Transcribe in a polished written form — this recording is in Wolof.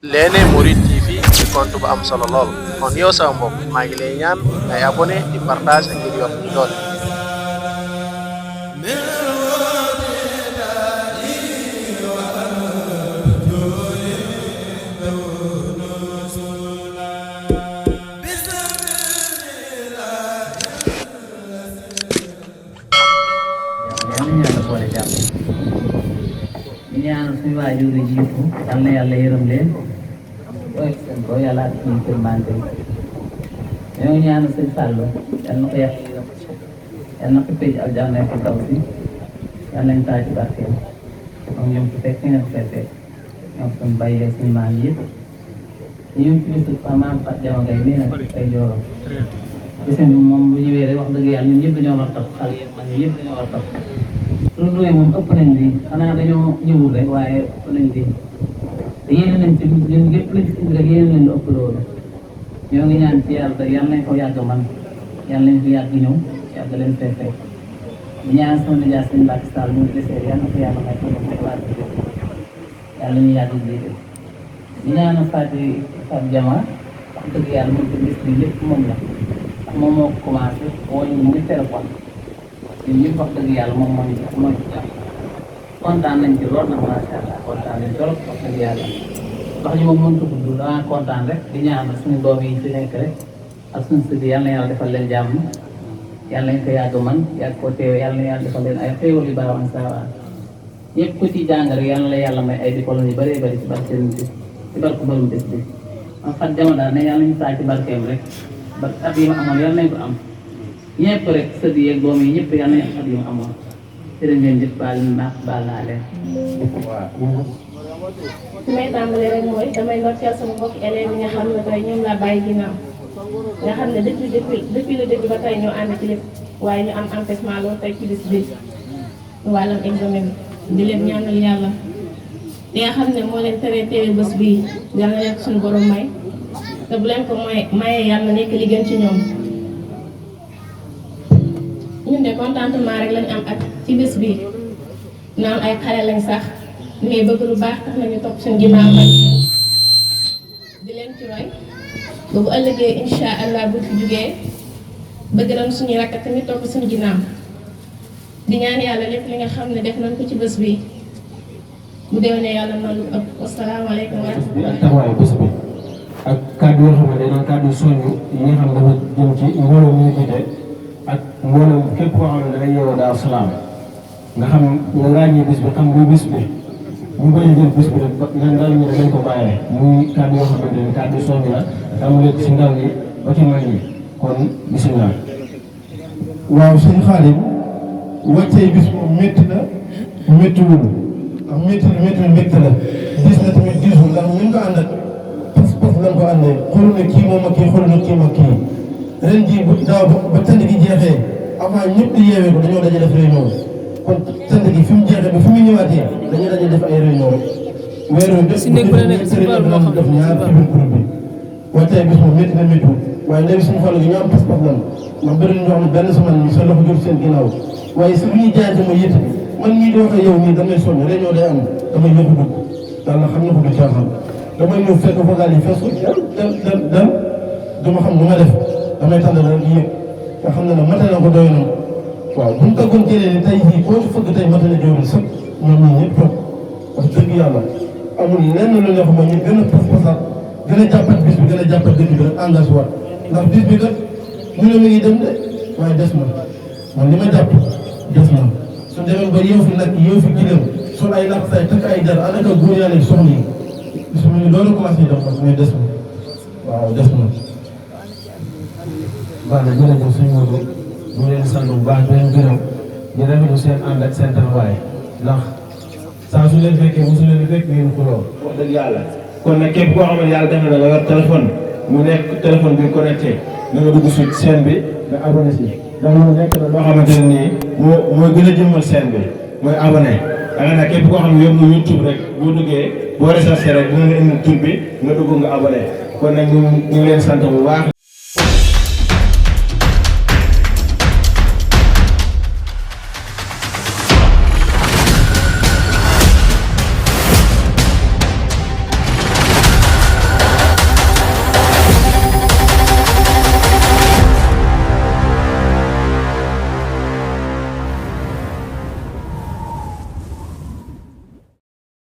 Lene Mouride TV di compte bu am solo lool kon yow sama mbokk maa ngi lay ñaan ngay abonné di partage ngir yokk ñu doole. ñaanal suñu waajur yi jiitu yal na yàlla yërëm leen ooy seen ko yàlla ak suñu kërmante ñoo ñaanal sëñ Fallou yal na ko yàlla yërëm yal na ko péej aljanna ko taw si yal nañ taa ci barkeem moom ñoom su fekk ngeen fekkee ñoom suñu bàyyee suñu maam yëpp ñoom ci bisu maam Fat Jama Gaye nee na ay jooro gis nga moom bu ñëwee rek wax dëgg yàlla ñun ñëpp dañoo war a topp xale yi man ñëpp dañoo war a topp loolu mooy moom ëpp nañ lii xanaa dañoo ñëwul rek waaye ëpp nañ lii te yéene nañ ci ñun lépp lañ ci rek yéene nañ lu ëpp loolu ñoo ngi ñaan ci yàlla yal nañ ko yàgg man yal nañ ko yàgg ñëw yàgg leen fekkee di ñaan sama nijaay sëñ Mbacke Sall mu desee yal na ko yàlla may ko waat yàlla ñu yàgg jiite di ñaan Fat Jama wax dëgg yàlla moom ci bis bi lépp moom la ndax moom moo ko commencé woo ñu mu téléphone ñun ñëpp wax dëgg yàlla moom mooy ci jàpp kontaan nañ ci lool nag macha allah kontaan nañ trop wax dëgg yàlla wax ji moom mënut a gudd damaa kontaan rek di ñaanal suñu doom yi fi nekk rek ak suñu sëñ yal na yàlla defal leen jàmm yàlla nañ ko yàgg man yàgg koo teewe yàlla na yàlla defal leen ay xéewal yu baax saa waa ñëpp ku ci jàng rek yàlla na yàlla may ay diplôme yu bëree bëri ci barke bi ci barke borom bés bi man Fat Jama daal ne yàlla nañu saa ci barkeem rek ba at yi ma amoon yàlla nañ ko am ñëpp rek sëdd yeeg doom yi ñëpp yal nañu at yu mu amoon jërë ngeen jëf baal naa leen. waaw. fi may tàmbalee rek mooy damay ndokkeel sama mbokki élèves yi nga xam ne tey ñoom laa bàyyi ginnaaw nga xam ne depuis le début ba tey ñoo ànd ci lépp waaye ñu am empêchement loolu tey ci bis bi wàllam examen bi di leen ñaanal yàlla li nga xam ne moo leen teree teewe bés bii yal na leen suñu borom may te bu leen ko mayee yàlla nekk li gën ci ñoom. ñun de contentement rek lañu am ak ci bés bi naan ay xale lañ sax mais bëgg lu baax tax nañu topp suñu ginnaaw rek di leen ci roy ba bu ëllëgee incha allah bu fi jugee bëgg nañ suñuy rakk tamit topp suñu ginnaaw di ñaan yàlla lépp li nga xam ne def nañ ko ci bés bi bu déwénee yàlla na lu ëpp wasalaamaaleykum wa rahmatulah. taxawaayu bés bi ak kàddu yoo xam ne dañoo kàddu soññu yi nga xam ne dafa jëm ci mbooloo mi ñu jiite ak mbooloo képp koo xam ne dangay yeewoo Daaru Salaam nga xam nga ràññee bis bi xam muy bis bi ñu bañ a jël bis bi rek ñun daal ñu dañ ko bàyyee muy kàddu yoo xamante ne kàddu soññu la tàmbalee si ndaw ñi ba ci mag ñi kon bisimilah. waaw suñu Xaadim wàccee bis moom métti na méttiwul ndax métti la gis na tamit gisul ndax ñu ngi ko ànd ak pas-pas lañ ko àndee xool na kii moom ak kii xool na kii ak kii ren jii bu daaw ba tënd gi jeexee avant ñëpp di yeewee ko dañoo daje def réunion kon tënd gi fi mu jeexee ba fi mu ñëwaatee dañuy daje def ay réunion weeru def def ñaar ci biir groupe bi wàccee bis moom métti na méttiwul waaye léegi suñu xol gi ñu am pas-pas lan ndax bëri na ñoo xam ne benn semaine ñu sa loxo jot seen ginnaaw waaye si lu ñuy jaayante mooy yëtt man mii di wax ak yow nii damay sonn réunion day am damay yëpp dugg yàlla xam na ko du caaxaan damay ñëw fekk vocal yi fees ko dal duma xam nu ma def damay tànn rek yëpp nga xam ne nag mate na ko doy na waaw bu ñu taggoon jëlee ni tey jii koo ci fëgg tey mate na jóorin sëpp ñoom ñii ñëpp toog wax dëgg yàlla amul lenn lu nga xam ne ñu gën a pas-pasaat gën a jàppat bis bi gën a jàppat dëkk bi rek engagé waat ndax bis bi kat ñu ne mi ngi dem de waaye des na man li ma jàpp des na su demee ba yow fi nag yow fi gileem sol ay laq say takk ay jar anaka góor yàlla yi soxna yi bis mi ngi doon commencé dox nag mais des na waaw des na. baax na jërëjëf suñu Modou ñu leen sant bu baax di leen gërëm di rafetlu seen ànd ak seen taxawaay ndax saa su leen fekkee mosu leen fekk ngeen xuloo wax dëgg yàlla kon nag képp koo xam ne yàlla def na nga yor téléphone mu nekk téléphone bi connecté na nga dugg si chaîne bi nga abonné si ndax loolu nekk na loo xamante ne nii mooy gën a jëmmal chaîne bi mooy abonné da nga nag képp koo xam ne yor nga YouTube rek boo duggee boo recherché rek dina la indi tur bi nga dugg nga abonné kon nag ñu ngi leen sant bu baax